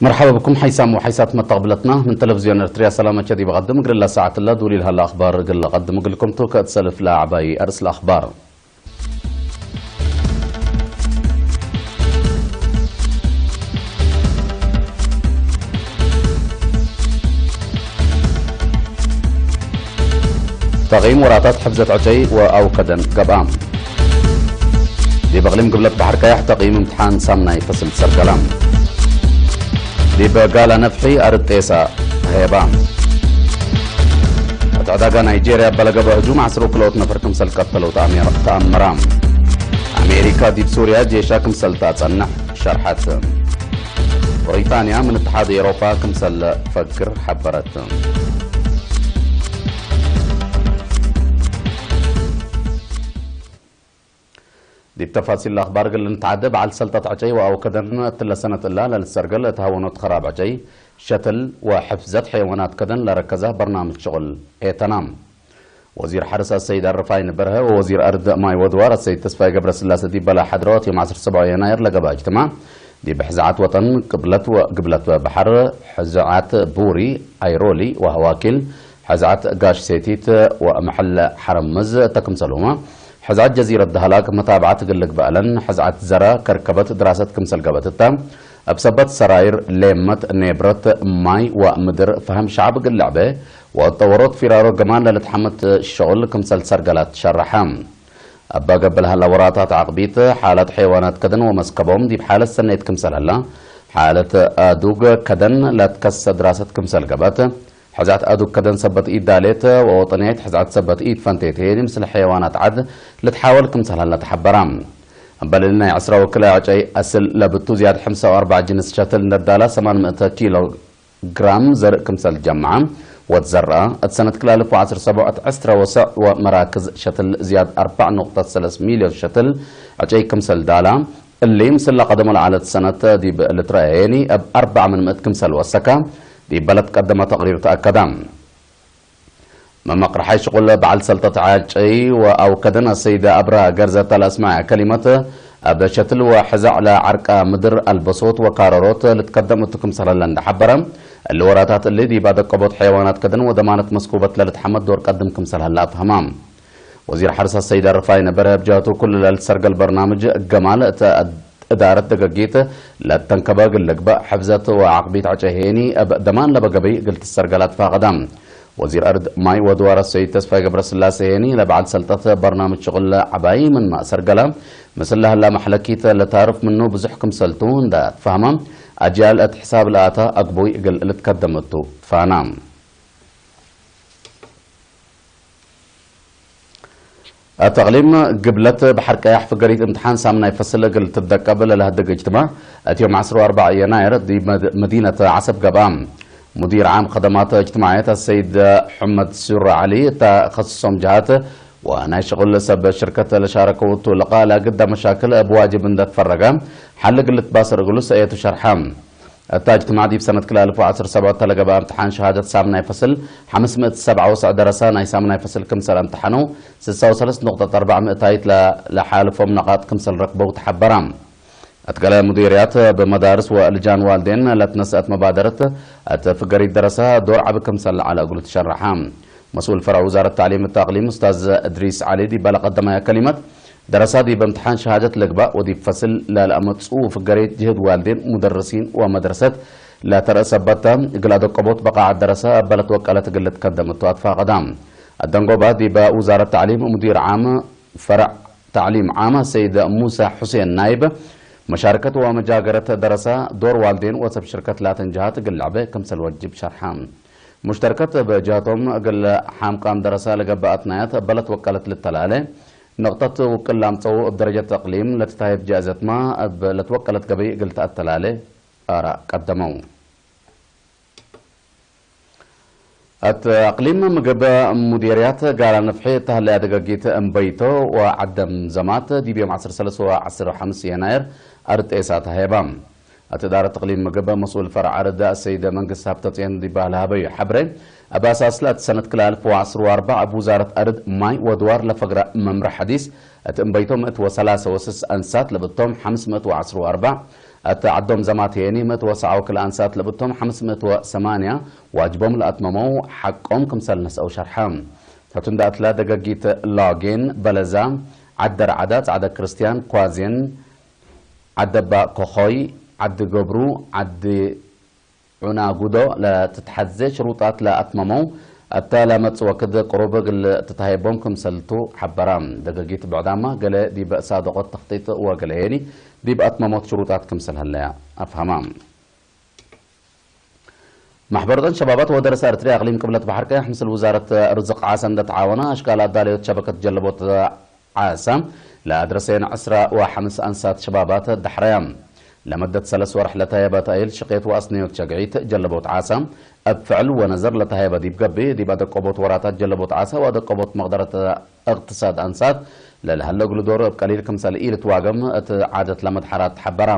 مرحبا بكم حيسام وحيسات متقبلتنا من تلفزيون إرتريا. سلامة شدي بقدم قرلا ساعة الله دولي لهلا أخبار قل قدم قلكم توكا تسلف لا عباي أرسل أخبار. ተቒም ወራታት ሕፍዘት ዕጨይ ወኣውከደን ገብኣ። ዲብ ኣቕሊም ግብለት ባሕር ቀያሕ ተቒም እምትሓን ሳምናይ ፈስል ሰርገላ። ዲብ ጋላ ነፍሒ ኣርጤሳ ተሄባ። እቲ ዕዳጋ ናይጄርያ በለገበ ህጁም ዓስሩ ክልኦት ነፈር ክምሰል ቀተለው ተኣሚር-፣ ተኣምራ። ኣሜሪካ ዲብ ሱርያ ጄሻ ክምሰል ተጸንሕ ሸርሓት። ብሪጣንያ ምን እትሓድ ኤውሮጳ ክምሰል ፈግር ሓበረት። ዲብ ተፋሲል ኣኽባር ግል ንትዓደ በዓል ሰልጣት ዕጨይ ወኣውከደን እትለሰነት እላ ለልሰርገል እትሃወኖት ኸራብ ዕጨይ ሸትል ወሕፍዘት ሐይዋናት ከደን ለረከዛ በርናምጅ ሽቕል ኤተና። ወዚር ሓርስ ኣሰይድ ኣረፋይን በርሀ ወወዚር ኣርድ ማይ ወድዋር ኣሰይድ ተስፋይ ገብረስላሰ ዲበላ ሓድረወት ዮም ዓሰርተ ሰብዓ የናየር ለገባ እጅትማ ዲብ ሕዝዓት ወጠን ቅብለት ወግብለት ባሕር ሕዝዓት ቡሪ ኣይሮሊ ወሃዋኪል ሕዝዓት ጋሽ ሴቲት ወመሐል ሓረምዝ ተክምሰሉማ ሕዝዓት ጀዚረት ዳህላክ መታብዓት ግልግባእለን ሕዝዓት ዘራ ከርከበት ድራሰት ክምሰል ገበትታ ኣብ ሰበት ሰራይር ሌመት ኔብረት ማይ ወምድር ፈህም ሸዓብ ግልዕበ ወጠወሮት ፊራሮ ገማን ለልትሓመት ሸቕል ክምሰል ሰርገላት ሸረሐ። ኣባ ገብልሃላ ወራታት ዓቕቢት ሓለት ሐይዋናት ከደን ወመስከቦም ዲብ ሓለት ሰነይት ክምሰል ሀላ፣ ሓለት ኣዱግ ከደን ለትከሰ ድራሰት ክምሰል ገበት፣ ሕዛት ኣዱግ ከደን ሰበት ኢዳሌት ወወጠንያይት ሕዛት ሰበት ኢድ ፈንቴት ሄኒ ምስል ሐይዋናት ዓድ ልትሓወል ክምሰል ሀላ ተሓበራ። እምበልል ናይ ዕስራ ወክላ ዕጨይ ኣስል ለብቱ ዝያድ ሓምሳ ወኣርባዕ ጅንስ ሸትል እንደዳላ ሰማን ምእተ ኪሎ ግራም ዘርእ ክምሰል ጀምዓ ወትዘርኣ፣ እቲ ሰነት ክላልፍ ወዓስር ሰብዑ እቲ ዕስረ ወሰዕ ወመራክዝ ሸትል ዝያድ ኣርባዕ ነቑጣት ሰለስ ሚልዮን ሸትል ዕጨይ ክምሰል ዳላ፣ እሊ ምስላ ቀደሞ ለዓለት ሰነት ዲብ ልትረአየኒ እብ ኣርባዕ ምን ምእት ክምሰል ወሰካ፣ ዲብ በለት ቀደመ ተቕሪር ተኣከዳ። መመቕርሓይ ሽቑል በዓል ሰልጠት ዓጨይ ወኣውከደን ኣሰይደ ኣብርሃ ገርዘታ ለኣስማዕ ከሊመት፣ ኣብ ሸትል ወሕዛዕ ለዓርቃ ምድር ኣልበሶት ወካረሮት ልትከደም እቱ ክምሰል ሀላ እንዳሓበረ፣ እሊ ወራታት እሊ ዲባ ደቀቦት ሐይዋናት ከደን ወደማነት መስኩበት ለልትሓመድ ዶር ቀድም ክምሰል ሀላ ኣፍሃማ። ወዚር ሓርስ ኣሰይደ ርፋይ ነበረ ብጃቱ ኩሉ ለልትሰርገል በርናምጅ ገማል እተ እዳረት ደገጊት ለተንከበ ግልግበእ ሕፍዘት ወዓቕቢት ዕጨ ሄኒ እብ ደማን ለበገበይ እግል ትሰርገላ ትፋቐዳ። ወዚር ኣርድ ማይ ወድዋረ ሰይድ ተስፋይ ገብረስላሴ ሄኒ ለበዓል ሰልጠት በርናምጅ ሽቕል ዓባይ ምን ማእሰርገላ ምስል ለህላ መሕለኪት ለታርፍ ምኑ ብዙሕ ክምሰልቱ እንዳ ትፋህማ ኣጅያል እት ሕሳብ ለኣታ ኣግቦይ እግል ልትከደመቱ ፋና። ኣተቕሊም ግብለት ባሕር ቀያሕ ፍገሪት እምትሓን ሳምናይ ፈስል እግል ትደቀብ ለለህድግ እጅትማዕ እቲ ዮም ዓስር ወኣርባዕ የናይር ዲ መድ-፣ መዲነት ዓሰብ ገብኣ። ሙዲር ዓም ኸደማት እጅትማዕየት ኣሰይድ ሑመድ ሱር ዓሊ እታ ኸስሶም ጀሃት ወናይ ሽቕል ሰብ ሽርከት ለሻረከውቱ ለቓ ለግዳ መሻክል እብ ዋጅብ እንደትፈረገ ሓል እግል ትባስር እግሉ ሰእየቱ ሸርሓ። እታ እጅትማዕ ዲብ ሰነት ክላልፎ ዓሰርተ ሰብዓ ተለገበ እምትሓን ሸሃደት ሳምናይ ፈስል ሓምስ ምእት ሰብዓ ወሰዕ ደረሳ ናይ ሳምናይ ፈስል ክምሰል እምትሓኑ ስሳ ወሰለስተ ነቑጠት ኣርባዕ ምእታይት ለ-፣ ለሓልፎም ነቓጥ ክምሰል ረክበው ተሓበራ። እትገለ ሙዲርያት ብመዳርስ ወልጃን ዋልዴን ለትነስአት መባደረት እት ፍገሪት ደረሳ ዶር ዓቢ ክምሰል ለዓለ እግሉ ትሸረሓ። መስኡል ፈረዕ ውዛረት ታዕሊም እት ኣቅሊም ኡስታዝ እድሪስ ዓሊ ዲበለ ቀደማያ ከሊመት ደረሳ ዲብ እምትሓን ሸሃደት ለግባእ ወዲብ ፈስል ለልኣመጽኡ ፍገሬት ጅህድ ዋልዴን ሙደርሲን ወመድረሰት ለተረእሰበተ እግል ኣደቆቦት በቃዓት ደረሳ እበለት ወቀለት እግል ልትከደምቶ ኣትፋቀዳ። ኣደንጎባ ዲበ ውዛረት ታዕሊም ሙዲር ዓም ፈረዕ ታዕሊም ዓም ሰይድ ሙሳ ሑሴን ናይብ መሻርከት ወመጃገረት ደረሳ ዶር ዋልዴን ወሰብ ሽርከት ላተን ጅሃት እግል ለዕበ ክምሰል ወጅብ ሸርሓ። ሙሽተርከት እብ ጅሃቶም እግል ሓምቃም ደረሳ ለገብአ ኣትናያት እበለት ወቀለት ልተላለ፣ ንቕጠት ውቅል ላምጸው እብ ደረጀት እቅሊም ለትታየት ጃእዘትማ እብ ለትወቀለት ገበይ እግል ተኣተላለ ኣራእ ቀደመው። እት እቅሊም ምግብ ሙዴርያት ጋራ ነፍሒ እተሃለያ ደገጊት እምበይቶ ወዓደም ዘማት ዲብ ዮም ዓሰርተ ሰለስተ ወዓሰርተ ሓምስ የናየር ኣርጤሳ ተሃየባ። እቲ እዳረት እቅሊም ምግብ መስኡል ፈርዕ ኣረዳ ሰይደ መንግስት ሃብተጽዮን ዲባህል ሃበዩ ሓብረ፣ ኣብ ኣሳስላ እቲ ሰነት ክላልፍ ወዓስሩ ወኣርባዕ ኣብ ውዛረት ኣርድ ማይ ወድዋር ለፈግራ መምርሕ ሓዲስ እቲ እምበይቶ ምእት ወሰላሰ ወስስ ኣንሳት ለብቶም ሓምስ ምእት ወዓስሩ ወኣርባዕ እቲ ዓዶም ዘማትየኒ ምእት ወሰዓው ክልኣንሳት ለብቶም ሓምስ ምእት ወሰማንያ ዋጅቦም ለኣትመመው ሓቆም ክምሰል ነስአው ሸርሐ። ተቱ እንዳእትላ ደገጊት ላጌን በለዛ ዓደር ዓዳ ጻዕደ ክርስቲያን ኳዜን ዓደባ ኮኾይ ዓዲ ገብሩ ዓዲ ዑና ጉዶ ለትትሐዜ ሽሩጣት ለኣትመመው እተ ለመጽ ወክድ ቅሩብ እግል ትታሄቦም ክምሰልቱ ሐበራ። ደገጊት ብዕዳማ ገለ ዲብ ሳደቆት ተኽጢጥ ወገለ ሄኒ ዲብ ኣትመሞት ሽሩጣት ክምሰል ሀለያ ኣፍሃማ። ማሕበረተን ሸባባት ወደረሰ ኤርትርያ ኣቕሊም ቅብለት ባሕር ቀያሕ ምስል ውዛረት ርዝቕ ዓሰ እንደተዓወና ኣሽካል ኣዳለዮት ሸበከት ጀለቦት ዓሳ ለኣድረሰየን ዕስራ ወሓምስ ኣንሳት ሸባባት ዳሕረያ ለመደት ሰለስ ወርሕ ለታየበ ተኣይል ሽቄት ወኣስነዮት ሸግዒት ጀለቦት ዓሳ ኣብ ፍዕል ወነዘር ለታየበ ዲብ ገቢ ዲብ ኣደቆቦት ወራታት ጀለቦት ዓሳ ወኣደቆቦት መቕደረት እቕትሳድ ኣንሳት ለልሃለ እግሉ ዶር እብ ቀሊል ክምሰል ኢልትዋገም እቲ ዓደት ለመድሓራት ተሓበራ።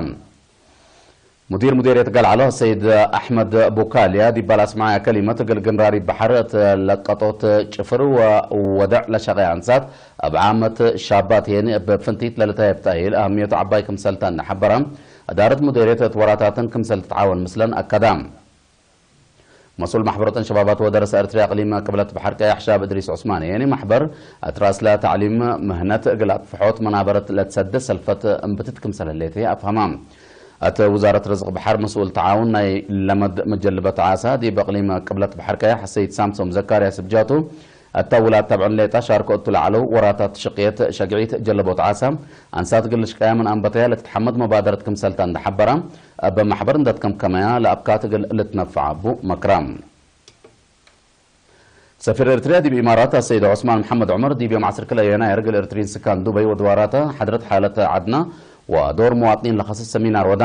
ሙዲር ሙዴርየት ገልዓሎ ሰይድ ኣሕመድ ቡካልያ ዲባል ኣስማዕያ ከሊመት እግል ግንራሪ ባሕር እት ለቀጦት ጭፍር ወወደዕ ለሸቀያ ኣንሳት እብ ዓመት ሻባት የኒ እብ ፍንቲት ለልታየብ ተእሂል ኣህምዮት ዓባይ ክምሰልታ እናሓበራ እዳረት ሙዴርየት እት ወራታትን ክምሰል ትትዓወን ምስለን ኣከዳ። መስኡል ማሕበረተን ሸባባት ወደረሰ ኤርትርያ ኣቅሊም ቅብለት ባሕር ቀያሕ ሻብ እድሪስ ዑስማን የኒ ማሕበር እት ራስላ ታዕሊም ምህነት እግል ኣጥፍሖት መናበረት ለትሰደ ሰልፈት እምብትት ክምሰል ህሌት ኣፍሃማ። እተ ውዛረት ርዝቕ ባሕር መስኡል ተዓውን ናይ ለመድ መጀልበት ዓሳ ዲብ እቕሊም ቅብለት ባሕር ቀያሕ ሰይድ ሳምሶም ዘካርያስ ብጃቱ፣ እታ ውላድ ተብዕን ሌጣ ሻርኮ እቱ ለዓለው ወራታት ሽቅየት ሸግዒት ጀለቦት ዓሳ፣ ኣንሳት ግልሽ ቀያምን ኣንበተያ ለትትሓመድ መባደረት ክምሰልታ እንዳሓበራ፣ እበ ማሕበር እንደትከምከመያ ለኣብካት እግል ልትነፍዓ ቡ መክራ። ሰፊር ኤርትርያ ዲብ ኢማራት ኣሰይድ ዑስማን መሓመድ ዑመር ዲብ ዮም ዓሰርተ ክልተ የናይር እግል ኤርትሪን ስካን ዱበይ ወድዋራታ ሓድረት ሓለት ዓድና ወዶር መዋጥኒን ለኸሰ ሰሚናር ወዳ።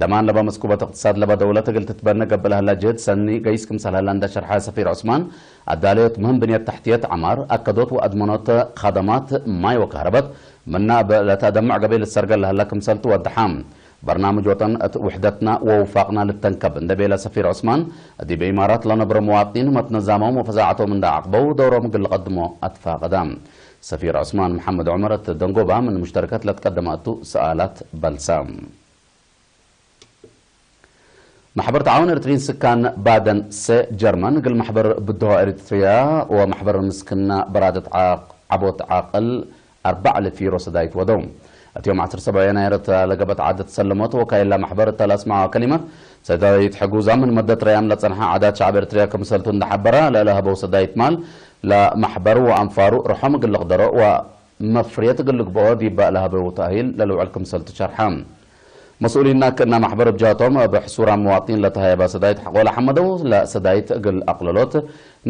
ደማን ለባ መስኩበት እቅትሳድ ለባ ደውለት እግል ትትበነ ገብእ ለህላ ጅህድ ሰኒ ገይስ ክምሰል ህላ እንዳ ሸርሐ ሰፊር ዑስማን ኣዳለዮት ምህም ብንየት ተሕትየት ዓማር ኣከዶት ወኣድመኖት ኻደማት ማይ ወካህረበት ምና እብ ለተደምዕ ገቤ ልትሰርገል ለህላ ክምሰል ትወድሓ። በርናምጅ ወጠን እት ውሕደትና ወውፋቅና ልተንከብ እንደ ቤለ ሰፊር ዑስማን፣ ዲብ ኢማራት ለነብረ መዋጥኒን መትነዛሞም ወፈዛዓቶም እንዳ ዓቅበው ደውሮም እግል ልቀድሞ ኣትፋቀዳ። ሰፊር ዑስማን መሓመድ ዑመር እት ደንጎባ ምን ሙሽተርከት ለትቀደመ እቱ ሰኣላት በልሳ። ማሕበር ተዓውን ኤርትሪን ስካን ባደን ሰ ጀርመን እግል ማሕበር ብድሆ ኤርትርያ ወማሕበር ምስክና በራደት ዓቅ-፣ ዓቦት ዓቅል ኣርባዕ ልፊ ሮሰዳይት ወደው። እቲዮም ዓሰርተ ሰብዓ የናይር እታ ለገበት ዓደት ሰለሞት ወካይላ ማሕበር እታ ለኣስማዋ ከሊመት ሰዳይት ሕጉዛ ምን መደት ረያም ለጸንሓ ዓዳት ሸዓብ ኤርትርያ ክምሰልቱ እንዳሓበራ ለለሀበው ሰዳይት ማል ለማሕበር ወኣንፋሩ ርሖም እግል ልቕደሮ ወመፍርየት እግል ልግብኦ ዲባ ለሀበው ተእሂል ለልውዕል ክምሰልቱ ሸርሓ። መስኡሊና ክእና ማሕበር ብጃቶም እብ ሕሱራ መዋጢን ለተሃየባ ሰዳይት ሓቆላ ሓመደው ለሰዳይት እግል ኣቕለሎት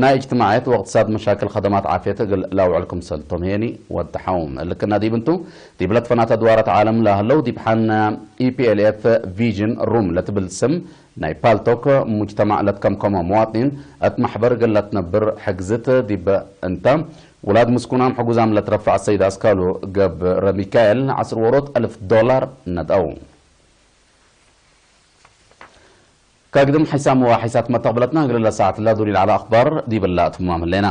ናይ እጅትማዕየት ወእቅትሳድ መሻክል ኸደማት ዓፍየት እግል ላውዕል ክምሰልቶም ሄኒ ወድሓው። እልክና ዲብ እንቱ ዲብ ለትፈናተ ድዋራት ዓለም ለህለው ዲብ ሓን ኢ ፒ ኤል ኤፍ ቪዥን ሩም ለትብል ስም ናይ ፓልቶክ ሙጅተማዕ ለትከምከሞ መዋጢን እት ማሕበር እግል ለትነብር ሕግዝት ዲብ እንተ ውላድ ምስኩናም ሕጉዛም ለትረፍዕ ሰይድ ኣስካሉ ገብረ ሚካኤል ዓስር ወሮት ኣልፍ ዶላር ነጠው። ካግድም ሓይሳም ወሓይሳት መተቕብለትና እግል ለሰዓት ላ ዱሊል ዓላ ኣኽባር ዲብላ ትማም ህሌና።